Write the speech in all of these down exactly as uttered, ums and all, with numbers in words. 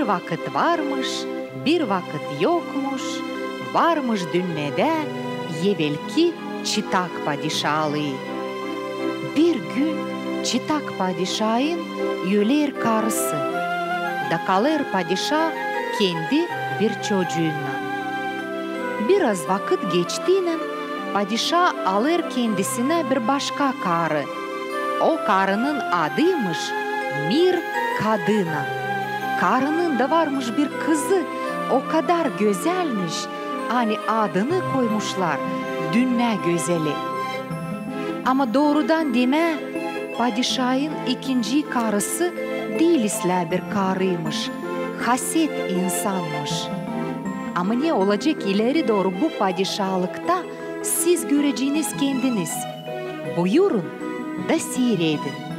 Bir vakıt varmış, bir vakıt yokmuş, varmış dünnedä evelki çıtak padişalıı. Bir gün çıtak padişaın öler karısı, da kalêr padişa kendi bir çocuunnan. Biraz vakıt geçtiynän padişa alêr kendisinä bir başka karı. O karının adıymış Mir Kadına. Karının da varmış bir kızı, o kadar gözälmiş, ani adını koymuşlar Dünnä gözeli. Ama doorudan demää, padişaın ikinci karısı diil islää bir karıymış, haset insanmış. Ama ne olacek ileri dooru bu padişalıkta, siz göreceniz kendiniz. Buyurun da siiredin.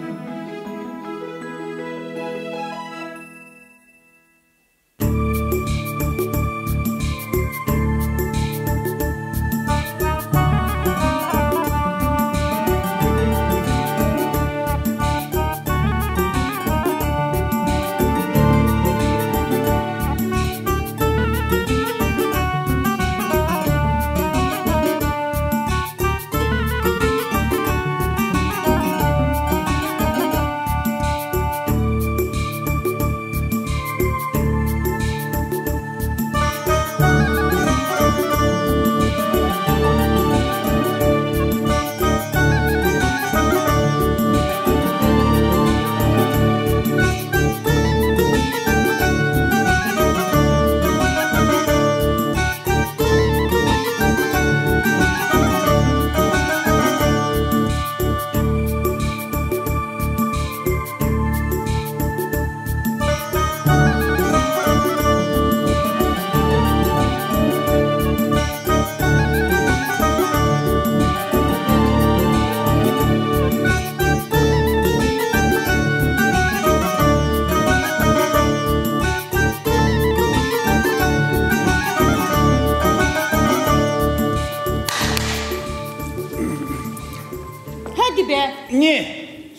Hadi be! Ne?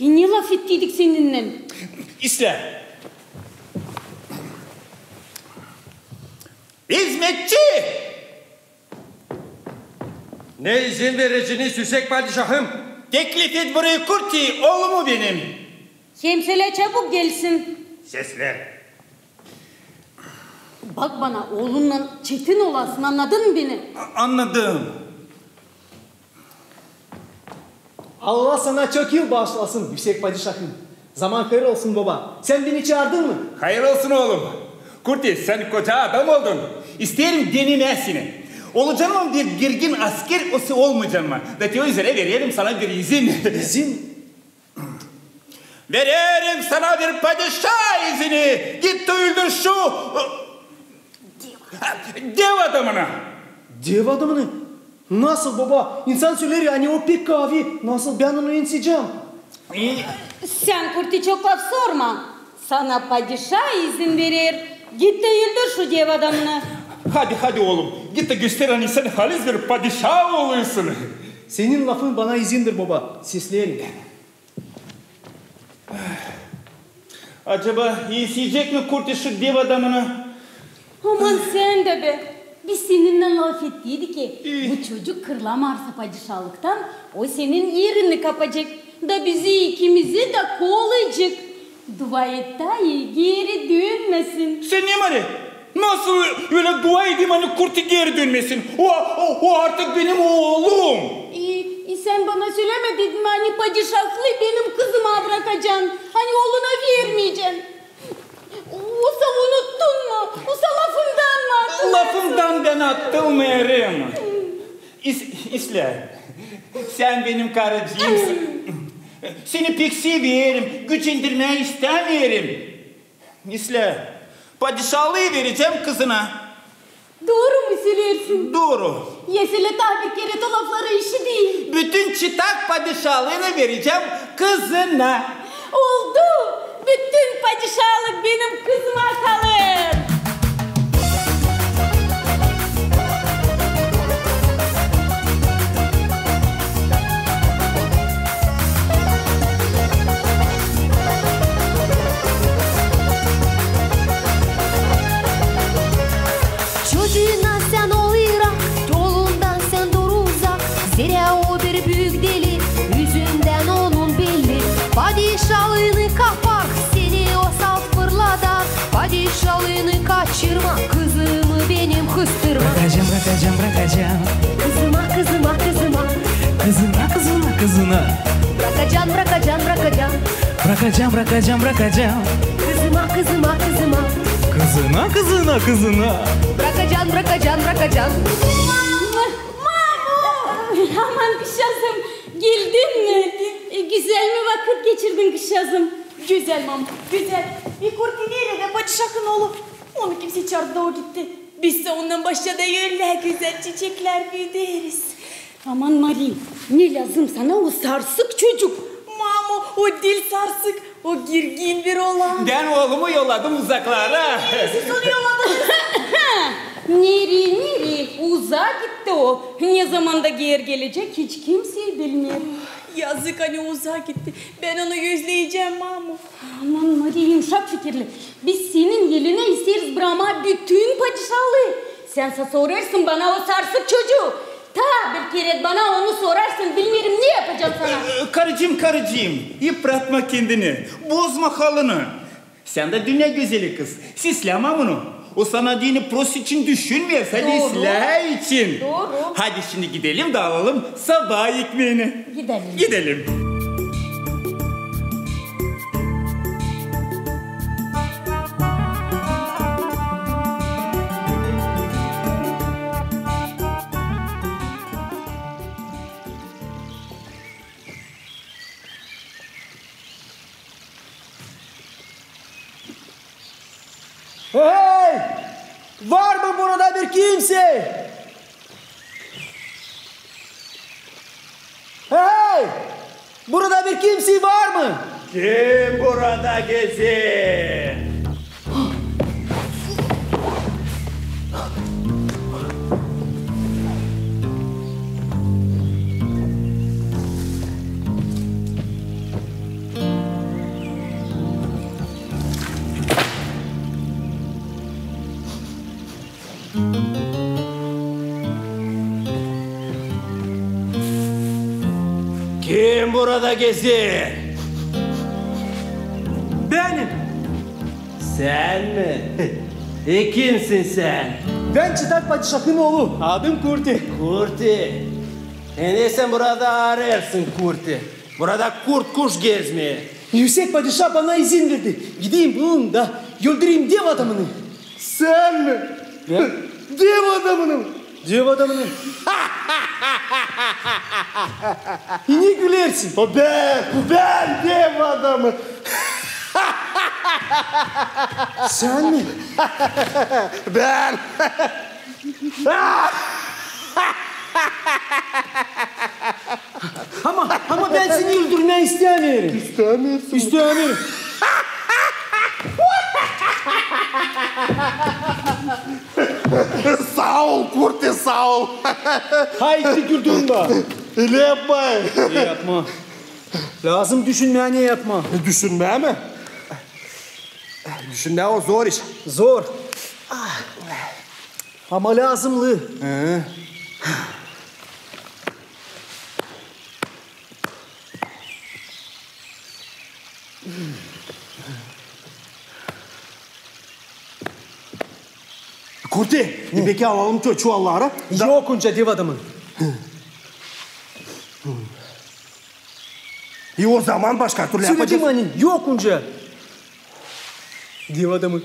E, ne lafettiydik seninnän? İslää. İzmetçi! Ne izin vereceniz, üüsek padişahım? Teklif et burayı Kurti, oolumu benim. Hem sölä çabuk gelsin. Sesler. Bak bana, oolunnan çetin olasın, annadın mı beni? A-, annadım. Allah sana çok yıl baaşlasın, üüsek padişahım. Zaman hayır olsun, boba. Sän beni çaardın mı? Hayır olsun, oolum. Kurti, sän koca adam oldun. İsteerim denemää seni. Olacan mı bir girgin asker, osa olmacan mı? Da te o üzerä vererim sana bir izin. İzin? Vererim sana bir padişa izini. Git da öldür şu dev adamını. Dev adamını? Nasıl, boba? İnsan söleer, ani o pek kaavi. Nasıl bän onu ensecäm? E? Sän, Kurti, çok laf sorma. Sana padişa izin verer. Git da öldür şu dev adamını. Hadi, hadi, oolum. Git da göster, ani sän halis bir padişa ooluysun. Senin lafın bana izindir, boba. Sesleerim. Acaba ensecek mi Kurti şu dev adamını? Aman sän dä be! Biz seninnän lafettiydik ki, bu çocuk kırılamarsa padişalıktan, o senin erini kapacek da bizi ikimizi dä koolayacek. Dua et taa, geeri dönmesin. Sän ne mari? Nasıl ölä dua edeyim, ani Kurti geeri dönmesin? O, o, o artık benim oolum. E, e, sän bana sölämedin mi, ani padişahlıı benim kızıma bırakacan, ani ooluna vermeycän? Osa unuttun mu? Osa lafından mı atılêrsın? Lafımdan bän atılmêêrım. İs-, islää. Sän benim karıcıımsın. Seni pek severim, gücendirmää istämeerim. İslää, padişalıı verecäm kızına. Dooru mu söleersin? Dooru. Ya sölä taa bir kerä o lafları işideyim. Bütün çıtak padişalığını verecäm kızına. Oldu. Bütün padişalık benim kızıma kalêr. Padişalını kapar, seni o saat fırladar. Padişalını kaçırma, kızımı benim kıstırma. Brakacam, brakacam, brakacam. Kızıma, kızıma, kızıma. Kızına, kızına, kızına. Brakacam, brakacam, brakacam. Brakacam, brakacam, brakacam. Kızıma, kızıma, kızıma. Kızına, kızına, kızına. Brakacam, brakacam, brakacam. Mamu! Aman kızçaazım, geldin mi? Geldim. E, gözäl mi vakıt geçirdin kızçaazım? Gözäl, mamu, gözäl. E, Kurti neredä, padişahın oolu? Onu kimsey çaarmadı, o gitti. Bizsä ondan başka da ölä gözäl çiçeklär güderiz. Aman Mari, ne lääzım sana o sarsık çocuk? Mamu, o diil sarsık, o girgin bir olan. Bän oolumu yolladım uzaklara. Nereyi siz onu yolladınız? Nereyi, nereyi? Uzaa gitti o. Ne zamanda geeri gelecek, hiç kimsey bilmeer. Yazık, ani uzaa gitti. Bän onu özleyecäm, mamu. Aman, Mari, yumuşak fikirli. Biz senin elinä isteeriz brakmaa bütün padişahlıı. Sän sä sorêrsın bana o sarsık çocuu. Taa bir kerä bana onu sorarsın, bilmeerim ne yapacam sana. E, karıcıım, karıcıım, yıpratma kendini, bozma halını. Sän dä dünnä gözeli kız, sislää mamunu. O sana deyni prost için düşünmeer, sade islää için. Dooru. Hadi şindi gidelim dä alalım sabaa ekmeeni. Gidelim. Gidelim. Hey! Var mı burada bir kimsey? Hey! Burada bir kimsey var mı? Kim burada gezer? Kim burada gezer? Benim. Sän mi? E, kimsin sän? Bän çıtak padişahın oolu. Adım Kurti. Kurti. E, ne sän burada arêêrsın, Kurti? Burada kurt-kuş gezmeer. Üüsek padişah bana izin verdi. Gideyim bulum da öldüreyim dev adamını. Sän mi? Ne? Dev adamını mı? Dev adamını. E, ne gülersin? O bän, bän dev adamı. Sän mi? Bän. Ama, ama bän seni öldürmää istämeerim. İstämeersin. İstämeerim. Saa ol, Kurti, saa ol. Haydi güldürmä. Ölä yapmayın. Ölä yapma. Lääzım düşünmää, ne yapmaa. Düşünmää mi? Düşünmää o zor iş. Zor. Ama lääzımnı. Hı. Kurti, e, beki alalım çu-, çuvalları. Yok onca, dev adamın. E, o zaman başka türlü yapacez. Söledim, ani yok onca. Dev adamı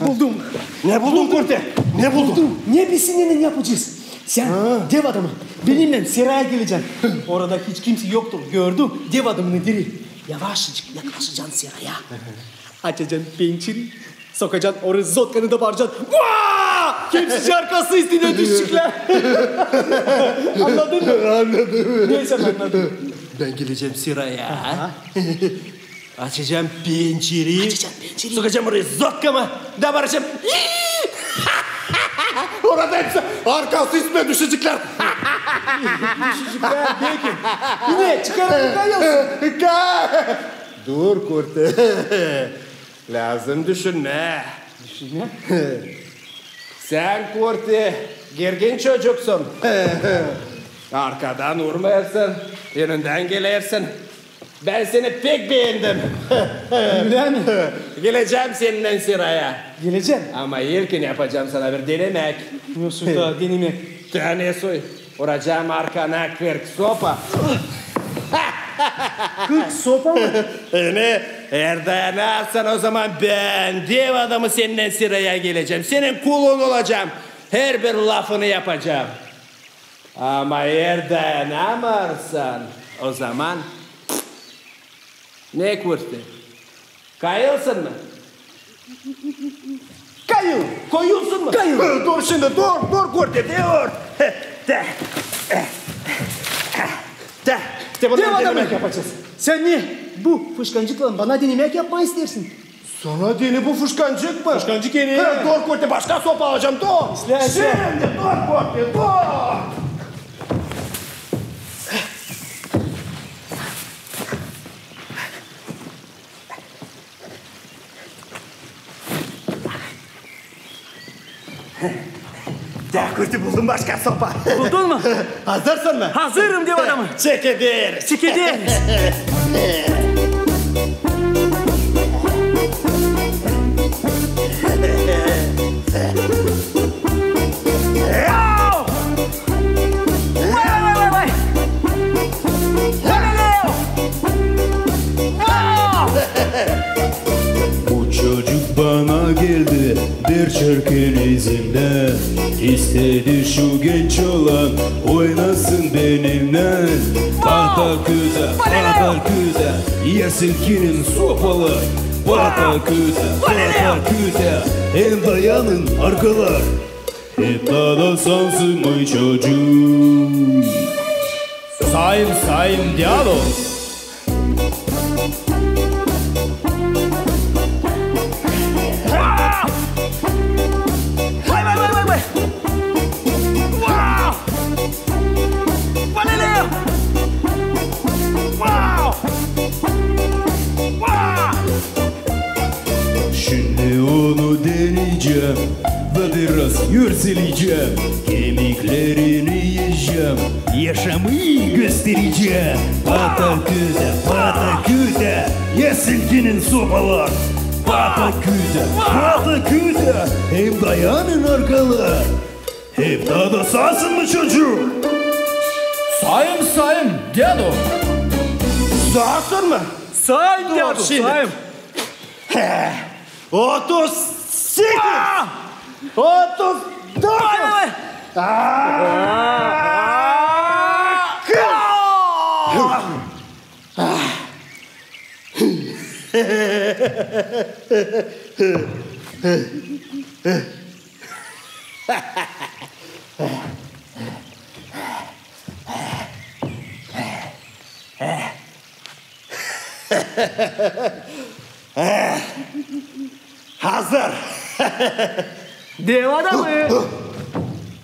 buldum. Ne buldun, Kurti? Ne buldun? Buldum. Ne bilsin, ne, ne yapacez? Sän, dev adamı, benimnän seraya gelecän. Orada hiç kimsey yoktur. Gördüm, dev adamını diri. Yavaşçık yaklaşacan seraya. Açacan pençeri. Sokacan orayı zotkanı da baaracan. Vaa! Hepsi arkası üstünä düşeceklär. Annadın mı? Annadım. Neysä, annadım. Bän gelecäm seraya. Aha. Açacan pençeri. Açacan pençeri. Sokacam orayı zotkamı. Da baaracan. Orada hepsi arkası üstünä düşeceklär. Düşeceklär, peki. Ne, çıkarın, kayılsın. Ka-, dur, Kurti. Lääzım düşünmää. Düşünmää? Sän, Kurti, girgin çocuksun. Arkadan urmêêrsın, önündän gelersin. Bän seni pek beendim. Ölä mi? Gelecäm seninnän sıraya. Gelecäm. Ama ilkin yapacam sana bir denemäk. Ne sota denemäk? Tä ne soy? Uracam arkana kırk sopa. Kırk sopa mı? Ne? Eer dayanarsan, o zaman bän dev adamı seninnän sıraya gelecäm. Senin kulun olacam. Herbir lafını yapacam. Ama eer dayanamêêrsan, o zaman ne, Kurti? Kayılsın mı? Kayıl! Koyulsun mu? Kayıl! Dur şindi, dur, dur, Kurti, dur! Tä, tä, tä, tä, bunu denemäk yapacez. Sän ne, bu fışkancıklan bana denemäk yapmaa isteersin? Sana deyni bu fışkancık mı? Fışkancık eni. He, dur, Kurti, başka sopa alacam, dur. İslää, islää. Şindi dur, Kurti, dur. Tä, Kurti, buldum başka sopa. Buldun mu? Hazırsın mı? Hazırım, dev adamı. Çekederiz. Çekederiz. Vay, vay, vay, vay, vay! Vay, vay, vay! Vay! Bu çocuk bana geldi bir çirkin izindä. İstedi şu genç olan oynasın benimnän. Patakütä, patakütä, ya silkinin sopalar. Patakütä, patakütä, hem dayanın arkalar. Hep taa da sansın mı çocuk? Sayım, sayım, dädu. Vaa! Vay, vay, vay, vay, vay! Vaa! Vaa, lelä! Vaa! Vaa! Şindi onu deneyecäm da biraz yörseleyecäm. Kemiklerini iyecäm, yaşamayı gösterecäm. Patakütä, patakütä, ya silkinin sopalar. Patakütä, patakütä, hem dayanın arkalar. Hep taa da saasın mı, çocuk? Saayım, saayım, dädu. Saasın mı? Saayım, dädu, saayım. He, otuz sekiz. Aa! Otuz dokuz. Vay, vay, vay. Aa! Aa! Hazır. Dev adamı.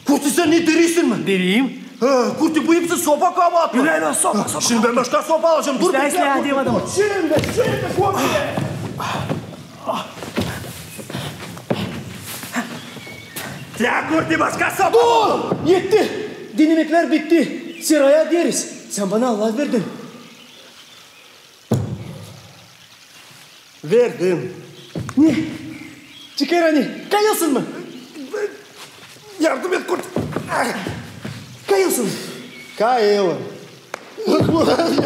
Kurti, sän ne, deriysin mi? Deriyim. Ha, Kurti, bu hepsi sopa kabaatı. Ülä, ülä, sopa, sopa. Şindi bän başka sopa alacam. Dur, islää, islää, Kurti, dev adamı. Şindi, şindi, Kurti. Tä, Kurti, başka sopa. Dur! Etti. Denemeklär bitti. Sıraya deriz. Sän bana laf verdin. Verdim. Ne? Çıkar ani. Kayılsın mı? Yardım et, Kurti. Kayılsın. Kayıl.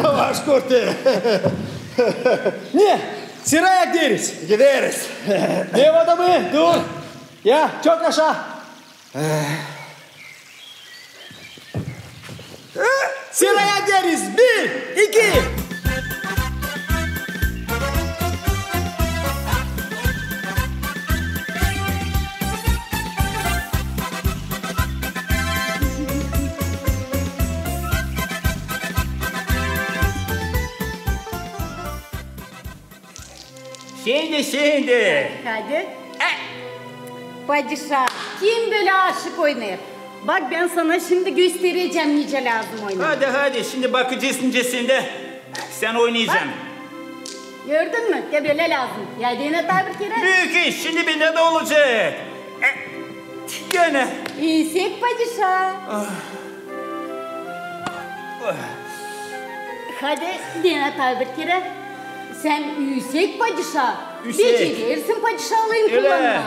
Yavaş, Kurti. Ne? Sıraya gideriz. Gideriz. Dev adamı, dur. Ya, çok aşaa. Sıraya deriz. Bir, iki. Şindi, şindi. Hadi. E! Padişa, kim bölä aşık oynêêr? Bak, bän sana şindi gösterecäm, nicä lääzım oynaa. Hadi, hadi, şindi bakacez, nicä sendä sän oynayacan. Bak. Gördün mü? Te bölä lääzım. Ya dene taa bir kerä. Büük iş, şindi bendä dä olacek. E, genä. İnsek, padişa. Ah. Hadi, dene taa bir kerä. Sän üüsek padişa, becereersin padişalıın kullanmaa.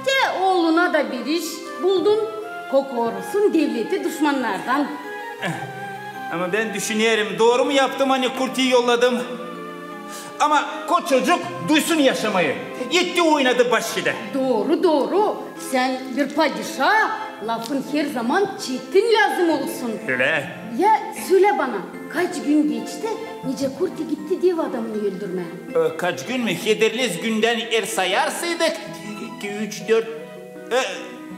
Te ooluna da bir iş buldun, korusun devleti duşmannardan. Ama bän düşünerim, dooru mu yaptım, ani kurtii yolladım? Ama koçucuk duysun yaşamayı. Gitti, oynadı başçıda. Dooru, dooru. Sän bir padişa, lafın herzaman çetin lääzım olsun. Ölä. Ya sölä bana, kaç gün geçti, nicä kurtii gitti dev adamını öldürmää? E, kaç gün mü? Hederlez gündän eer sayarsaydık, iki, üç, dört, e,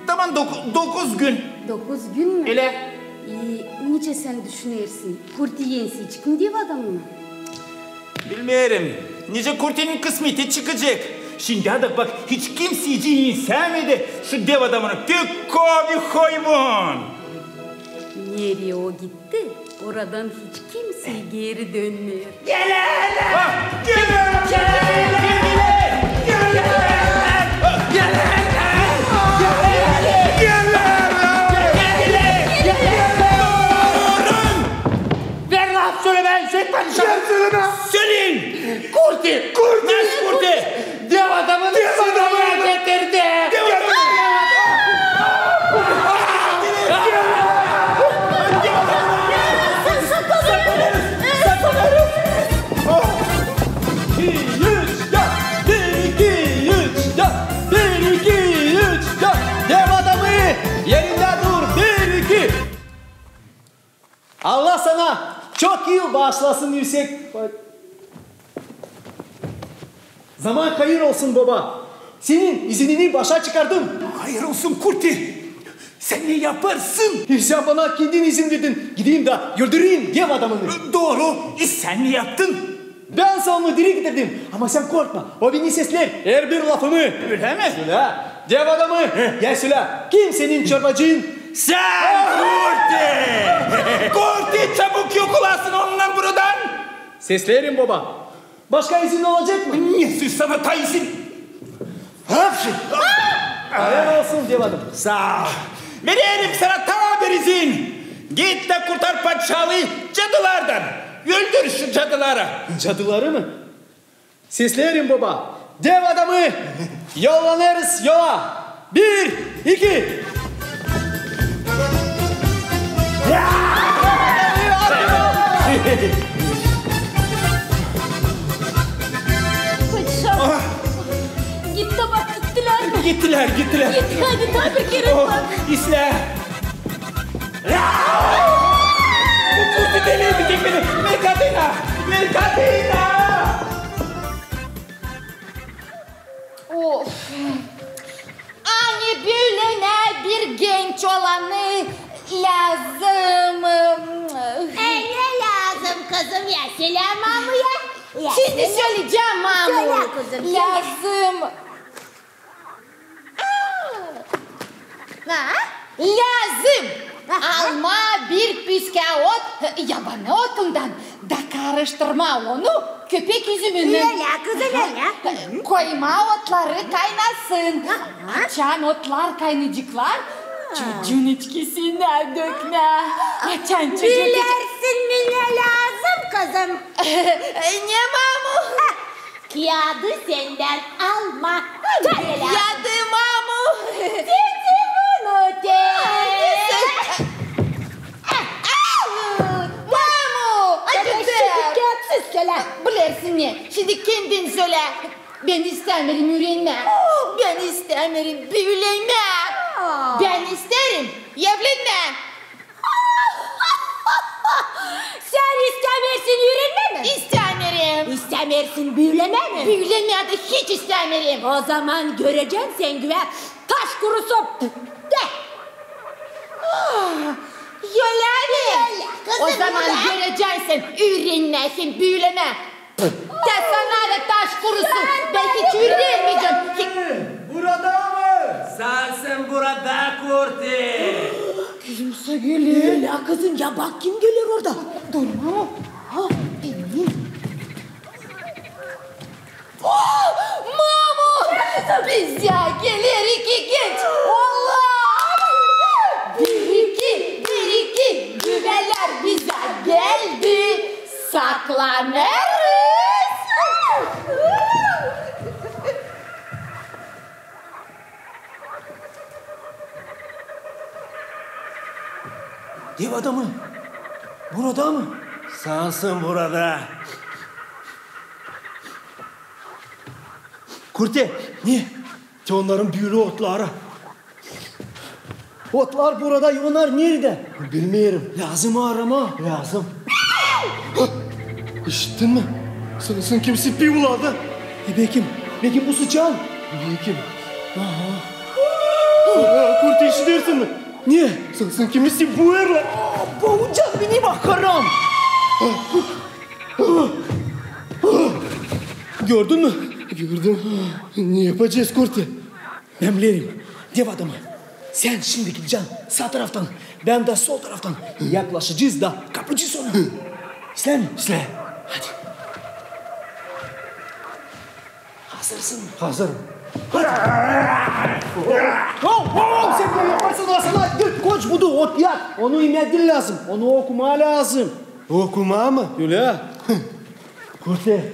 tamam, doku-, dokuz gün. Dokuz gün mü? Ölä. E, nicä sän düşünersin, kurtii ensecek mi dev adamını? Bilmeerim, nicä kurtiinin kısmeti çıkacek. Şindi dä bak, hiç kimsecii ensäämedi şu dev adamını, pek kovi hayvan. Nereyi o gitti, oradan hiç kimsey geeri dönmeer. Gelin! Ah, gelin! Gelin! Gelin! Gelin! Durun! Ver laf sölemää, ensek padişa! Gel söleme! Söleyim! Kurtii! Kurtii! Nasıl kurtii? Dev adamını... Dev adamını getirdi! Dev adamını! İki, üç, dört! Bir, iki, üç, dört! Bir, iki, üç, dört! Dev adamı, erindä dur! Bir, iki! Allah sana çok yıl baaşlasın, üüsek pa-, Zaman hayır olsun, boba. Senin izinini başa çıkardım. Hayır olsun, kurtii. Sän ne yapêrsın? Sän bana kendin izin verdin, gideyim da öldüreyim dev adamını. Dooru. E, sän ne yaptın? Bän sä onu diri getirdim. Ama sän korkma, o beni sesleer, herbir lafımı. Ölä mi? Sölä. Dev adamı, gel sölä. Kim senin çorbacıın? Sän, kurtii! Kurtii, çabuk yok olasın ondan buradan! Sesleerim, boba. Başka izin olacek mı? Nesoy sana taa izin? Hayır olsun, dev adam. Saa ol. Vererim sana taa bir izin. Git da kurtar padişalıı cadılardan. Öldür şu cadıları. Cadıları mı? Sesleerim, boba. Dev adamı, yollanêrız yola. Bir, iki. Padişa. Ah! Gitti bak, gittilär mi? Gittilär, gittilär. Git, hadi taa bir kerä bak. İslää. Bu kurtii deli edecek beni. Merkadina! Merkadina! Of. Ani büülemää bir genç olanı lääzım. E, ne lääzım, kızım, ya? Sölä mamuya. Şindi söleyecäm, mamu. Sölä, kızım, sölä. Lääzım. Ha? Lääzım almaa bir püskää ot, yabanı otundan, da karıştırmaa onu köpek üzümünün. Ölä, kızım, ölä. Koymaa otları kaynasın. Aha. Açan otlar kaynayaceklar, çocuun içkisinä dökmää. Açan çocuun... Bilersin mi ne lääzım, kızım? Ne, mamu? Kiyadı sendän almaa. Kiyadı, mamu. Dedi bunu de. Mamu, acıdı. Bilersin ne? Şindi kendin sölä. Bän istämeerim üürenmää. Bän istämeerim büülemää. Bän isteerim evlenmää. Sän istämeersin üürenmää mi? İstämeerim. İstämeersin büülemää mi? Büülemää dä hiç istämeerim. O zaman görecän sän, güvä taş kurusu. De. Ölä mi? Ölä, kızım, ölä. O zaman görecän sän üürenmää hem büülemää. Te sana da taş kurusu, bän hiç üürenmeyecäm. Burada mı? Sän, sän burada, kurtii. Kimsä geler. Ölä, kızım, ya bak, kim geler orada? Dur, mamu. Ha, benim. Oh, mamu! Bizä geler iki genç. Allah! Bir, iki, bir, iki, güvälär bizä geldi. Sat Lanırız. Dev adamı burada mı? Sansın burada. Kurte, ne? Te onnarın büüli otları. Otlar burada, onnar neredä? Bilmeerim. Lääzım aaramaa. Lääzım. İşittin mi? Sansın kimsi piyuladı. E, bekim, bekim bu sıçan. Bekim. Aha. Kurte, işidersin mi? Ne? Sansın kimsi buêr. Boyacek beni, bakaram. Gördün mü? Gördüm. Ne yapacez, Kurte? Bän bilerim, dev adamı. Sän şindi gidecän saa taraftan, bän dä sol taraftan. Yaklaşacez da kapacez onu. İslää mi? İslää. Hadi. Hazırsın mı? Hazırım. Hadi. Oh, oh, oh, sän ne yaparsın, aslan? Dur, koç, budu ot yak. Onu imää diil lääzım, onu okumaa lääzım. Okumaa mı? Ölä. Kurte,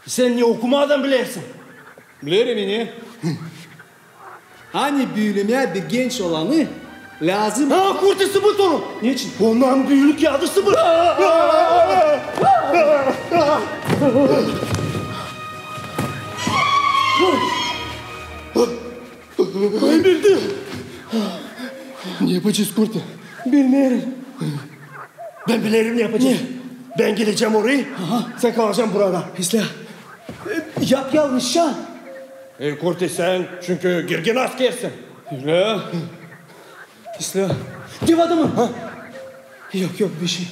sän ne okumadan bilersin? Bilerim, ani. Ani büülemää bir genç olanı lääzım. Aa, Kurte, sıbıt onu! Neçin? Ondan büük yadı sıbıt! Ay, bildi! Ne yapacez, Kurte? Bilmeerim. Bän bilerim ne yapacez. Ne? Bän gidecäm orayı, sän kalacan burada. İslää. E, yap yalnızca. E, Kurte, sän çünkü girgin askersin. Ölä. İslää. Dev adamı. Ha? Yok, yok, bişey.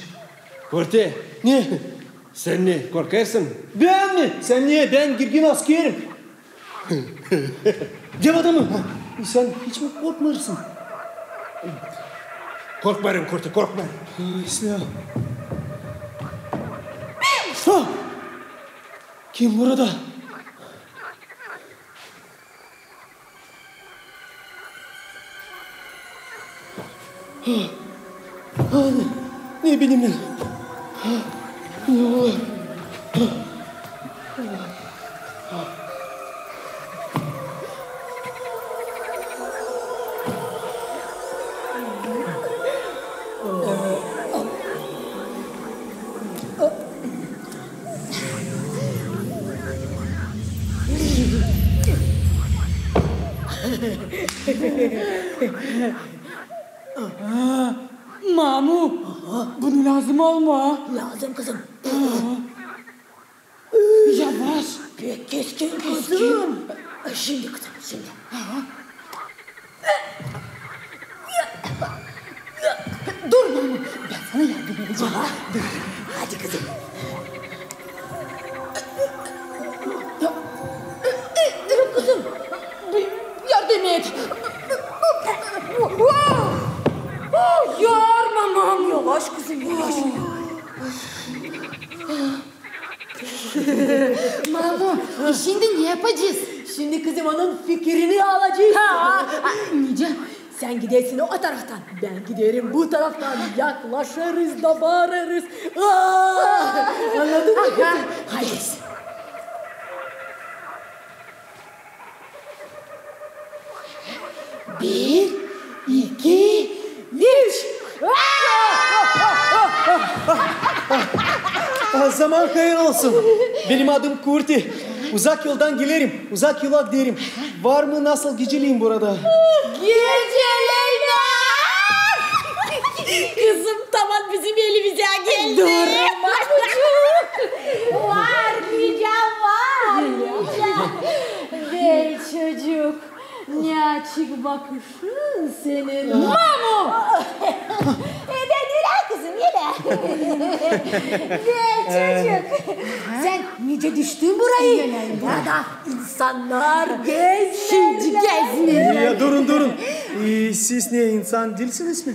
Kurte. Ne? Sän ne, korkarsın? Bän mi? Sän ne? Bän girgin askerim. Dev adamı. Sän hiç mi korkmêêrsın? Korkmêêrım, Kurte, korkmêêrım. İslää. Ha! Kim burada? Ha, ne bileyim bän. Ha, ne olar? Ha. Aa, mamu, bunu lääzım almaa. Lääzım, kızım. Yavaş. Pek keskin, kızım. Şindi, kızım, şindi. Dur, mamu, bän sana yardım edecäm. Dur. Hadi, kızım. Dur, kızım. Yardım et. Yorma, mamu. Yavaş, kızım, yavaş. Mamu, şindi ne yapacez? Şindi, kızım, onun fikirini alacez. Ha, a, nicä? Sän gidersin o taraftan, bän giderim bu taraftan. Yaklaşêrız da baarêrız. Aa! Annadın mı, kızım? Hadi. Bir, iki, üç. Aa, zaman hayır olsun. Benim adım Kurti. Uzak yoldan gelerim, uzak yola giderim. Var mı nasıl geceleyin burada? Geceleyin! Kızım, taman bizim elimizä geldi. Dur, mamucuk. Var nicä, var nicä. Ver, çocuk. Ne açık bakışın senin. Mamu! E, bän ölä, kızım, ölä. Ver, çocuk. Sän nicä düştün burayı? Burada insannar gezmeerlär. Şindi gezmeerlär. Ya, durun, durun. E, siz ne, insan diilsiniz mi?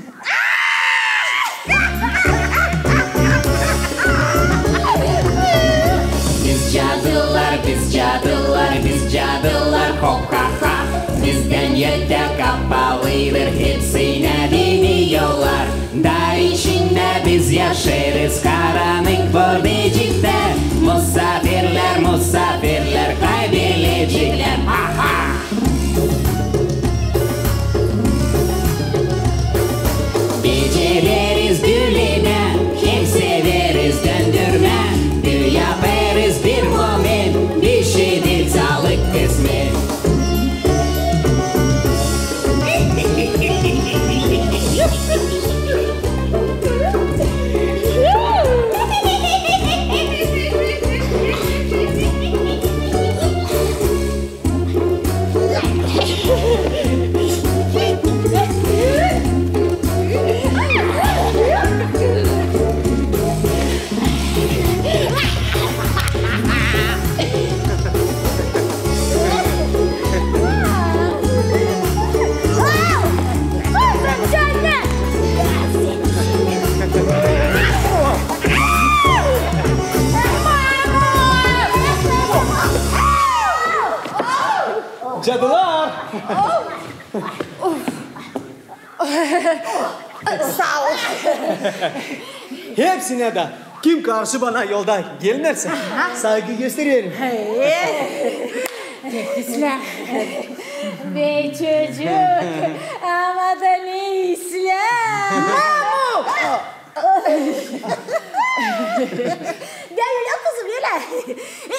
Biz cadılar, biz cadılar, biz cadılar, ho-ha-ha. Bizdän ötää kapalıylar, hepsinä deniyorlar. Da içindä biz yaşêêrız, karanlık vurdu Cadılar! Saa ol. Hepsinä dä, kim karşı bana yolda gelmersä, saygı göstererim. He. Pek islää. Bey çocuk, ama da ne islää. Mamu! Bän ölä, kızım, ölä.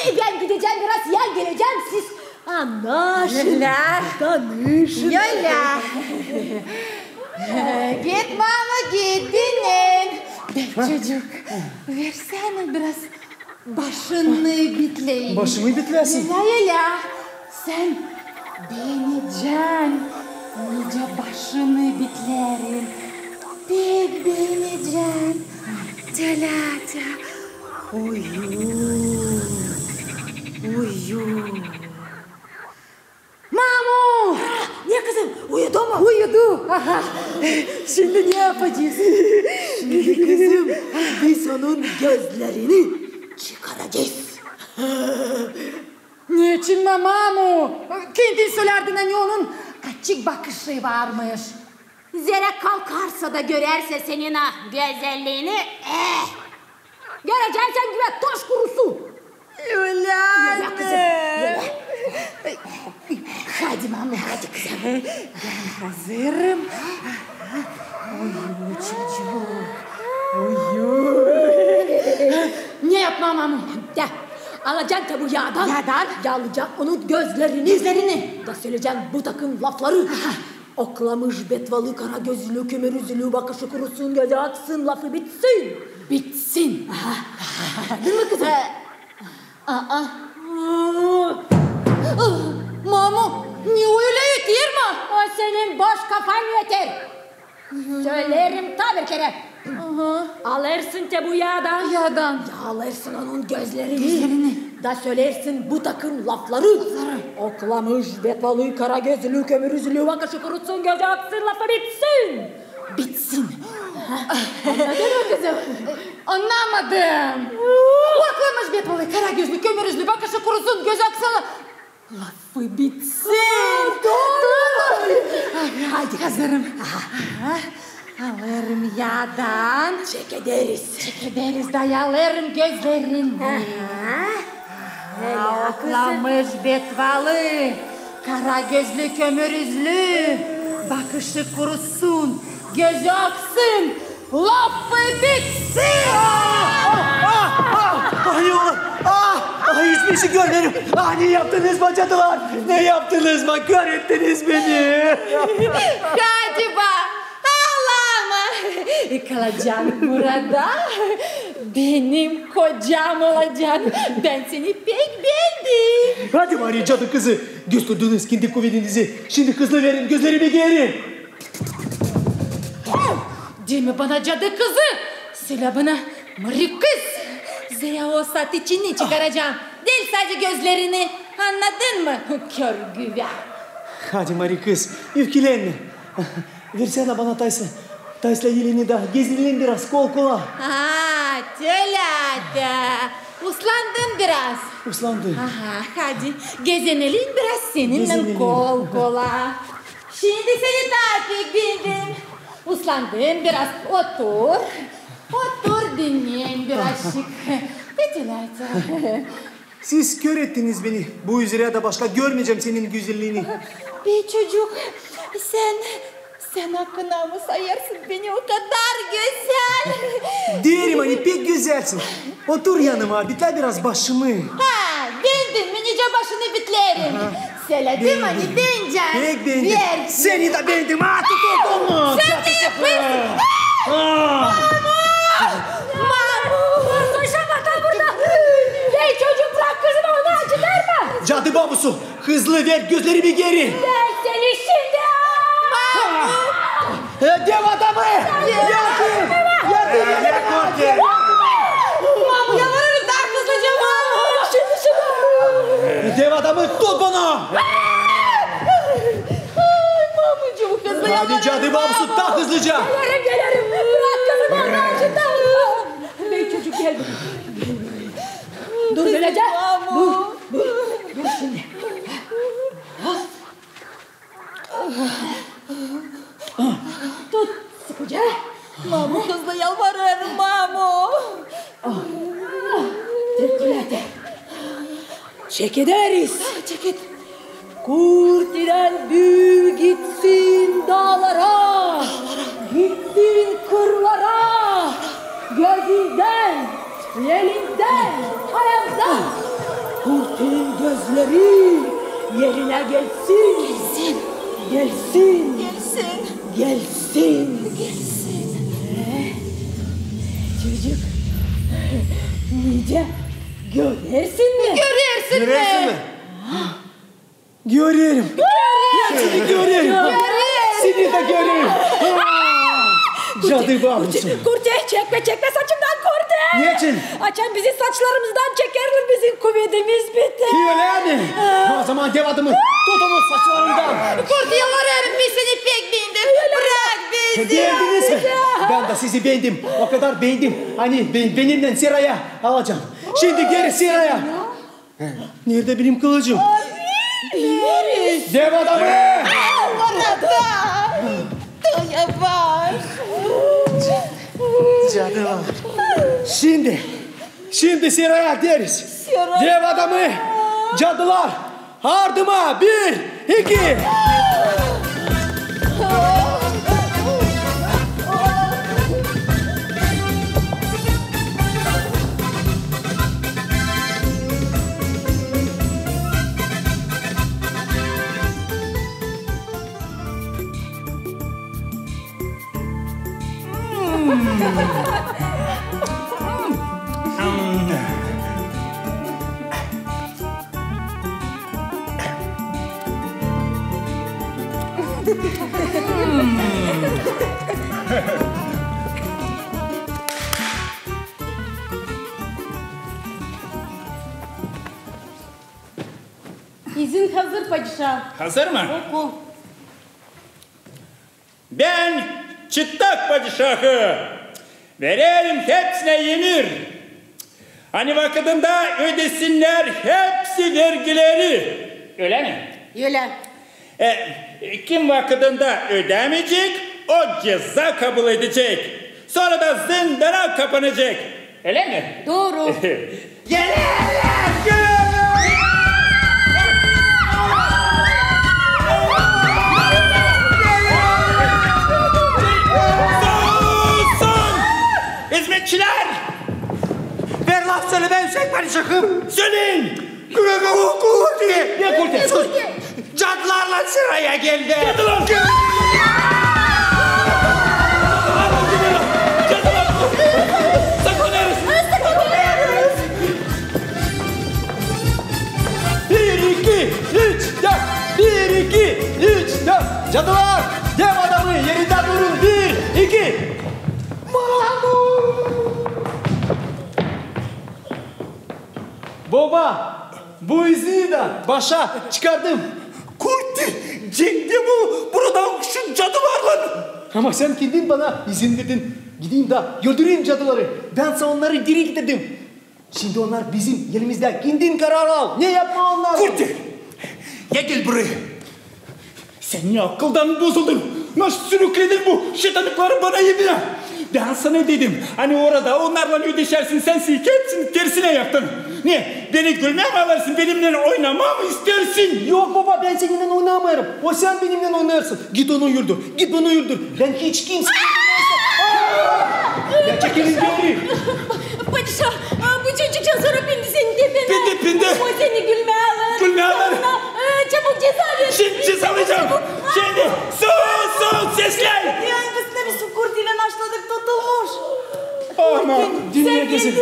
E, bän gidecäm biraz, yan gelecäm, siz annaşın, tanışın. Ölä. Git, mamu, git, dinnen. Bey çocuk, versänä biraz başını bitleyim. Başımı bitleyäsin? Ölä, ölä. Sän beenecän, nicä başını bitleerim. Pek beenecän. Telä, telä. Uyu. Uyu. Mamu! Ne, kızım, uyudu mu? Uyudu. Aha. Şindi ne yapacez? Şindi, kızım, biz onun gözlerini çıkaracez. Neçin, mamu? Kim sölärdi, ani onun açık bakışı varmış? Zerä kalkarsa da görärsä senin o gözelliini, eh! Görecän sän gibi toş kurusu. Ölä, ölä, kızım, ölä. Hadi, mamu, hadi, kızım. Bän hazırım. Uyu, çocuk. Uyu. Ne yapmaa, mamu? Dä. Alacan te bu yaadan. Yaadan. Yaalaycan onun gözlerini. Gözlerini. Da sölecän bu takım lafları. Aha. Oklamış betvalı, karagözlü, kömürüzlü, bakışı kurusun, gözü aksın, lafı bitsin. Bitsin. Aha. Diil mi, kızım? Aa. Mamu, ne o ölä öter mi? O senin boş kafan öter. Söleerim taa bir kerä. Aha. Alêrsın te bu yaadan. Yaadan. Yaalêrsın onun gözlerini. Gözlerini. Da söleersin bu takım lafları. Lafları. Oklamış betvalı, karagözlü, kömürüzlü, bakışı kurusun, gözü aksın, lafı bitsin. Bitsin. Annadın mı, kızım? Annamadım. Oklamış betvalı, karagözlü, kömürüzlü, bakışı kurusun, gözü aksın, lafı bitsin. Aa, dooru. Dooru. Hadi, hazırım. Aha. Alêrım yaadan. Çekederiz. Çekederiz da alêrım gözlerini. Aha. Aa, oklamış betvalı, karagözlü, kömürüzlü, bakışı kurusun, gözü aksın, lafı bitsin! Ah, ah, ah, ah, ay, olar, ah, ah, hiçbir şey görmeerim. Ah, ne yaptınız bana, cadılar? Ne yaptınız bana? Kör ettiniz beni. Hadi ba, ağlama. Kalacan burada. Benim kocam olacan. Bän seni pek beendim. Hadi, Mariya, cadı kızı. Gösterdiniz kendi kuvedinizi. Şindi hızlı verin gözlerimi geri. Deme bana cadı kızı. Sölä bana Mari kız. Zerä o saat içini çıkaracam. Diil sade gözlerini. Annadın mı? Kör güvä. Hadi, Mari kız, öfkelenmä. Versänä bana taysä, taysä elini da gezinelim biraz kol-kola. Aa, telä, telä. Uslandın biraz. Uslandım. Aha, hadi, gezinelim biraz seninnän kol-kola. Şindi seni taa pek beendim. Uslandın biraz. Otur. Otur, dinnen birazcık. Hadi, telä, telä. Siz kör ettiniz beni. Bu üzerä dä başka görmeyecäm senin gözelliini. Bey çocuk, sän, sän akına mı sayêrsın beni o kadar gözäl? Deerim, ani pek gözälsin. Otur yanıma, bitlä biraz başımı. Ha, beendin mi nicä başını bitleerim? Aha. Söledim, ani beendim. Pek beendim. Ver. Seni dä beendim. Aa, tut onu. Sän ne yapêrsın? Aa! Mamu! Mamu! Dur, dur, şamata burada. Bey çocuk, brak kızımı, onu acıdarım. Cadı babusu, hızlı ver gözlerimi geri. Bän seni şindi. Mamu! E, dev adamı! Yardım! Yardım! Mamu, yalvarırım, taa hızlıca, mamu! Şindi, şindi! E, dev adamı, tut bunu! Ay, mamucuum, hızlı yalvarırım, mamu! Hadi, cadı babusu, taa hızlıca! Gelerim, gelerim! Brak kızımı, onu acıdarım! Bey çocuk, gel. Dur, böylecä. Mamu! Dur, dur, dur şindi. Tut sıkıca. Mamu, hızlı yalvarêrım, Mamu. Treklete. Çekederiz. Çeket. Kurtidän büü gitsin daalara, gitsin kırlara, gözündän, elindän, ayaktan. Kurtunun gözleri erinä gelsin. Gelsin. Gelsin. Gelsin. Gelsin. Gelsin. Ee, çocuk, nicä, görersin mi? Görersin mi? Görerim. Görerim. Görerim. Seni dä görerim. Aa! Cadı bambusu. Kurti, çekmä, çekmä saçımdan, Kurti. Neçin? Açan bizim saçlarımızdan çekerlär, bizim kuvedimiz biter. Ölä mi? Aa. O zaman dev adamı, tut onu saçlarından. Kurti, yalvarêrım, biz seni pek beendik. Brak bizi. Beendiniz mi? Bän dä sizi beendim. O kadar beendim. Ani be-, benimnän sıraya alacam. Şindi geri sıraya. Neredä benim kılıcım? Dev adamı! Orada! Tuya var! Cadı var. Şindi, şindi sıraya deriz. Sıraya. Dev adamı, cadılar, ardıma, bir, iki! İzin hazır, padişa. Hazır mı? Oku. Bän Çıtak padişahı vererim hepsinä emir, ani vakıdında ödesinnär hepsi vergileri. Ölä mi? Ölä. E, kim vakıdında ödämeyecek, o ceza kabul edecek. Sora da zindana kapanacek. Ölä mi? Dooru. Gelerlär! Susun! İzmetçilär! Ver laf sölemää, Üsek padişahım! Söleyin! Kurti! Ne kurti? Sus! Cadılarlan sıraya geldi. Cadılar! Cadılar! Saklanêrız! Bir, iki, üç, dört! Bir, iki, üç, dört! Cadılar! Dev adamı, erindä durun! Bir, iki! Boba, bu izini dä başa çıkardım. Kurti, cenk bu, burada şu cadılarlan. Ama sän kendin bana izin verdin gideyim dä öldüreyim cadıları. Bän sä onnarı diri getirdim. Şindi onnar bizim elimizdä. Kendin karar al, ne yapmaa onnarlan. Kurti, ya gel buraya. Sän ne akıldan bozuldun? Nasıl sürükledin bu şeytanlıkları bana evinä? Bän sana dedim, ani orada onnarlan ödeşärsin, sän hepsini tersinä yaptın. Ne, beni gülmää mi alêrsın, benimnän oynamaa mı isteersin? Yok, boba, bän seninnän oynamêêrım. O sän benimnän oynêêrsın. Git onu öldür, git onu öldür. Bän hiç kimseyi öldürmeyecäm. Ya çekilin geri. Padişah, a, bu çocukçaa sora pindi senin tependä. Pindi, pindi. O seni gülmää alêr. Gülmää alêr. Ona, e, çabuk ceza ver. Şindi ceza verecäm. Çabuk. Şindi. Sus, sus, seslen. Ya, biz de biz Kurtiylän başladık, tutulmuş. Aman, sän geldin mi?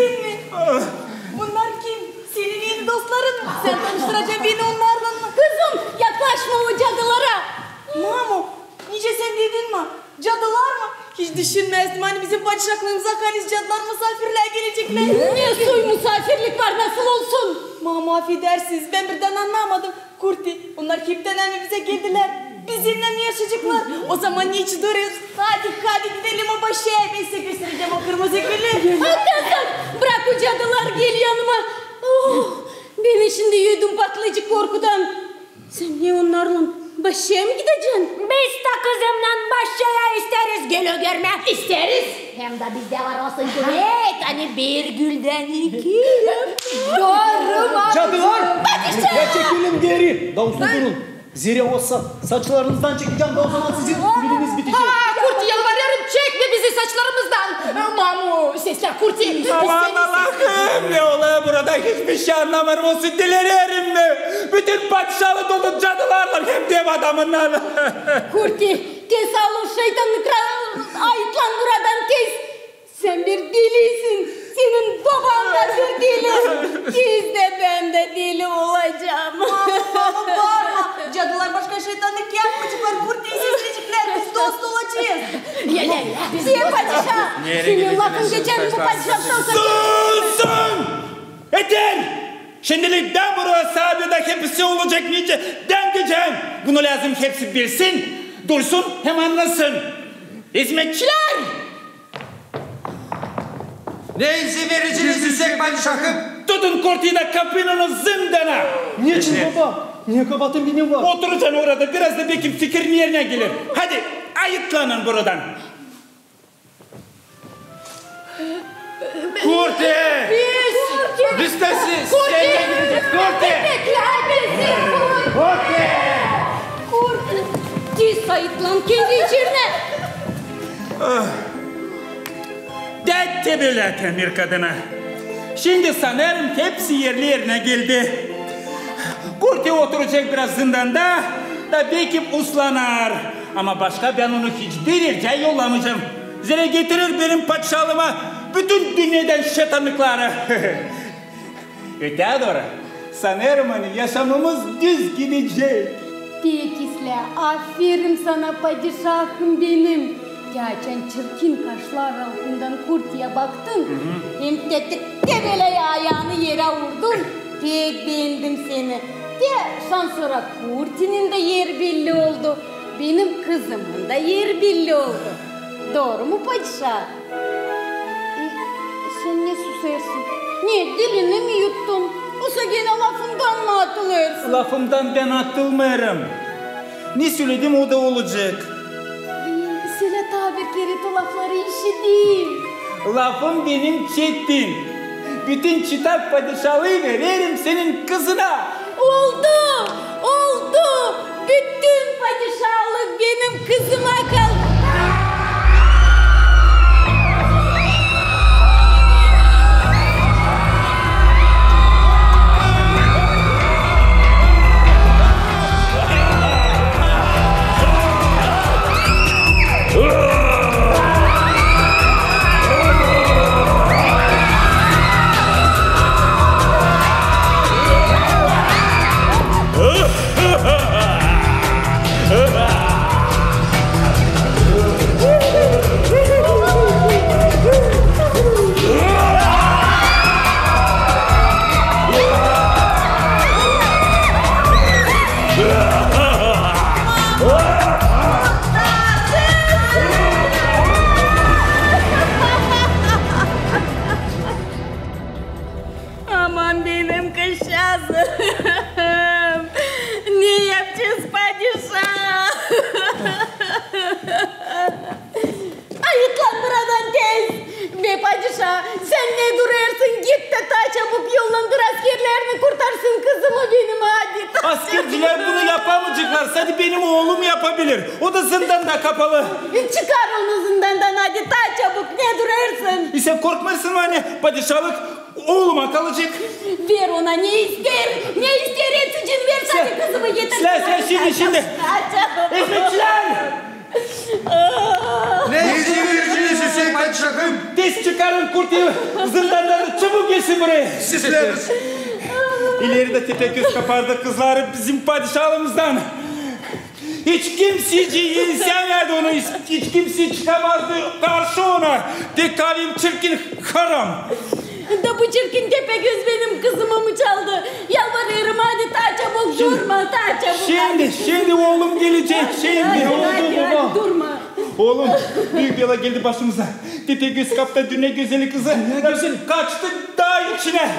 Bunnar kim? Senin eni dostların mı? Sän tanıştıracan beni onnarlan mı? Kızım, yaklaşma o cadılara. Mamu, nicä sän dedin mi? Cadılar mı? Hiç düşünmäzdim, ani bizim padişahlıımıza halis cadılar musaafirlää geleceklär. Ne soy musaafirlik var, nasıl olsun? Mamu, afedersiniz, bän birdän annamadım. Kurti, onnar heptän ääli bizä geldilär. Bizimnän mi yaşayaceklar? O zaman ne için durêrız? Hadi, hadi gidelim o başa, bän sizä gösterecäm o kırmızı gülü. Atasan, brak, o cadılar geler yanıma. Oh, bän şindi ödüm patlayacek korkudan. Sän ne onnarlan Başçaya mı gidecän? Biz dä kızımnan başçaya isteeriz gölü görmää. İsteeriz. Hem dä bizdä var olsun küvet, ani bir güldän iki. Doğru mu? Cadılar! Gerçeklenin geri! Daha uslu durun. Zerä o sa-, saçlarınızdan çekecäm, da o zaman sizin biliniz bitecek. Ha, Kurti, yalvarêrım, çekmä bizi saçlarımızdan. Mamu, seslä, Kurti. Aman Allahım, ne olêr burada, hiçbir şey annamêêrım. Olsun, dilerim mi? Bütün padişahlık dolu cadılarlar, hem dev adamınnan. Kurti, tez al o şeytannık ra-, ayıtlan buradan, tez. Sän bir delisin. Senin boban da bir deli. Biz dä, bän dä deli olacam. Mamu, mamu, baarma. Cadılar başka şeytannık yapmayaceklar. Kurti, sesçiklär, biz dost olacez. Ya, ya, ya. Sän padişa. Senin lafın geçer bu padişahtan sora. Susun! Eter! Şindilän burada saabada hepsi olacek nicä dän gidecäm. Bunu lääzım hepsi bilsin, duysun hem annasın. Hizmetçilär! Ne izin vereceniz, üüsek padişahım? Tutun Kurtiyi da kapın onu zındana! Neçin, baba? Ne kabaatım benim var? Oturacan orada, biraz da bekim fikir erinä geler. Hadi, ayıtlanın buradan! Kurti! Biz! Kurti! Biz dä siz! Kurti! Kurti! Beklä bizi, Kurti! Kurti! Kurti! Tez ayıtlan kendi içerinä! Ah! Dä te bölä, Temir kadına. Şindi sanêrım, hepsi erli erinä geldi. Kurti oturacek biraz zındanda, da bekim uslanar. Ama başka bän onu hiçbir ercä yollamayacam. Zerä getirer benim padişahlıma bütün dünnedän şeytannıkları. Öteyä dooru, sanêrım, ani yaşamamız düz gidecek. Pek islää, aferin sana, padişahım benim. Te açan çirkin kaşlar altından Kurtiyä baktın, hem te, te, te bölä ayaanı erä urdun, pek beendim seni. Te şansora Kurtinin dä eri belli oldu, benim kızımın da eri belli oldu. Dooru mu, padişa? E, sän ne susêrsın? Ne, dilini mi yuttun? Osa genä lafından mı atılêrsın? Lafımdan bän atılmêêrım. Ne söledim, o da olacek. E, sölä taa bir kerä, te lafları işidim. Lafım benim çetin. Bütün çıta padişahlıı vererim senin kızına. Oldu! Oldu! Bütün padişahlık benim kızıma kaldı. Aman benim kızçaazım! Ne yapacez, padişa? Ayıtlan buradan tez! Be padişa, sän ne durêrsın? Git dä taa çabuk yollandır askerlerini, kurtarsın kızımı benim, hadi taa çabuk. Askercilär bunu yapamayaceklar, sade benim oolum yapabilir. O da zındanda kapalı. Çıkar onu zındandan, hadi taa çabuk, ne durêrsın? E sän korkmêêrsın mı, ani padişahlık ooluma kalacek? Ver ona ne isteer, ne isteer, etsin, ver, sade kızımı getirsin. Islää, islää, şindi, şindi. Taa çabuk. Hizmetçilär! Ne izin vereceniz, üüsek padişahım? Tez çıkarın Kurtiyä zındandan, çabuk gelsin buraya. Sizlär. İleri dä Tepegöz kapardı kızları bizim padişahlıımızdan. Hiç kimsecii ensämärdi onu, hiç, hiç kimsey çıkamazdı karşı ona. Te kavim çirkin haram. Da bu çirkin Tepegöz benim kızımı mı çaldı? Yalvarêrım, hadi taa çabuk, durma, taa çabuk. Şindi, şindi oolum gelecek, şindi. Hadi, hadi, hadi, durma. Oolum, büük bela geldi başımıza. Tepegöz kaptı dünnä gözeli kızı. Dünnä gözeli. Kaçtı daa içinä.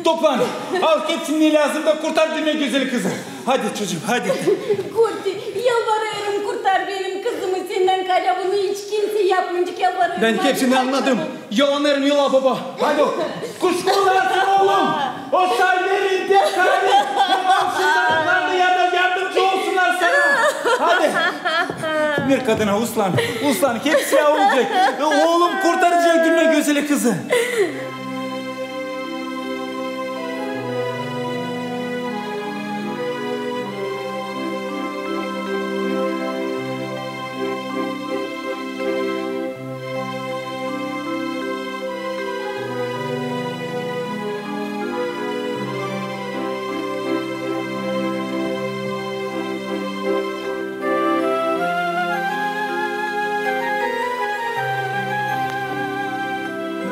Toplan, al hepsini ne lääzım da kurtar dünnä gözeli kızı. Hadi çocuum, hadi. Kurti, Yalvarêrım, kurtar benim kızımı sendän, Kalya, bunu hiç kimseyä yapmayacek, yalvarêrım. Bän hepsini annadım. Yalanêrım, yola, baba. Hadi, kuşkulanmasın oolum. O sayılêr intihar. Komşularına da yardım, yardımcı olsunnar sana. Hadi. Ver kadına, uslan. Uslan, hepsi olacek. Oolum kurtaracek dünnä gözeli kızı.